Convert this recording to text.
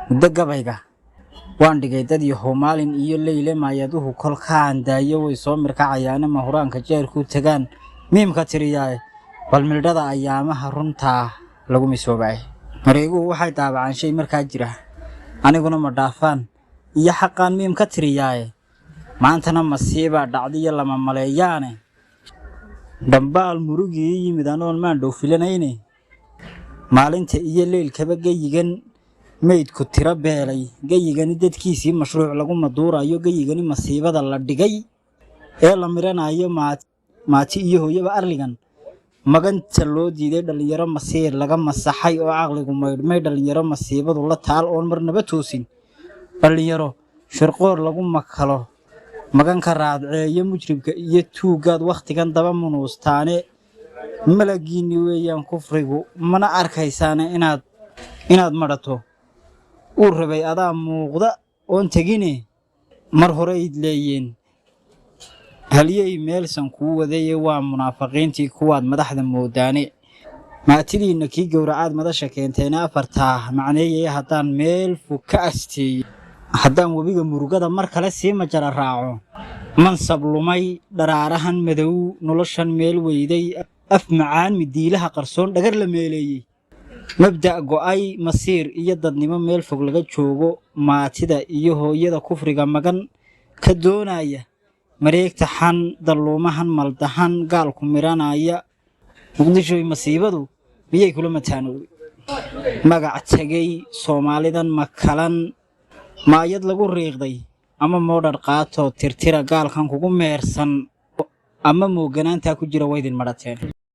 Muddo gabayga waan dhigay dad yahow maalin iyo leyle, maayaduhu kolkaan daayo way soo mirkacayaane, mahuraanka jeerkuu tagaan miimka tiriyaaye, bal mildhada ayaamaha runtaa lagu misoobay. Mareeguhu waxay daabacaan shay markaa jira, aniguna ma dhaafaan iyo xaqaan miim ka tiriyaaye. Maantana masiibaa dhacdiyo lama maleeyaane, dhambaal murugii yimid anoon maandhow filanayne. Maalinta iyo leylkaba geyigan meydku tiro beelay, geyigani dadkiisii mashruuc lagu maduurayo, geyigani masiibada la dhigay ee la miranayo, maati iyo hooyaba arligan maganta loo diiday, dhallinyaro masiir laga masaxay oo caqligu maydhmay, dhallinyaro masiibadu la taal oon marnaba toosin, dhallinyaro shirqoor lagu makalo maganka raadceeyo, mujribka iyo tuuggaad wakhtigan daba munuustaane. Malagiinni weeyaan kufrigu, mana arkaysaane inaad madhato uu rabay adaa muuqda oon tegine. Mar hore id leeyeen halyey meelsan kuu wadaye, waa munaafiqiintii kuwaad madaxda moodaane. Maatidiinna kii gowracaad madasha keenteene, afartaa macneeyaya haddaan meel fog ka asteeyey, haddaan webiga murugada mar kale sii majara raaco, mansab lumay, dharaarahan madow, noloshan meel weyday, af macaan midiilaha qarsoon dhagar la meeleeyey, mabda' go'ay, masiir iyo dadnimo meel fog laga joogo, maatida iyo hooyada kufriga magan ka doonaya, mareegta xan dalluumahan maldahan gaalku miranaya. Muqdishoy masiibadu miyay kula mataanoobay? Magac tegay Soomaalidan makalan, maayad lagu riiqday ama moodhar qaatoo tirtira gaalkan kugu meersan ama mooganaantaa ku jira waydin madhateen.